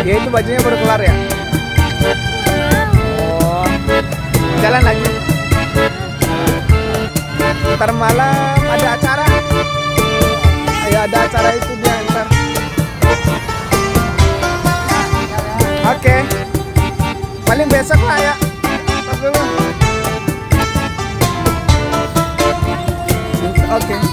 Ya itu bajunya baru keluar ya. Oh, jalan lagi. Ntar malam ada acara. Ya ada acara itu dia ntar. Oke. Paling besok lah ya. Ntar dulu. Oke.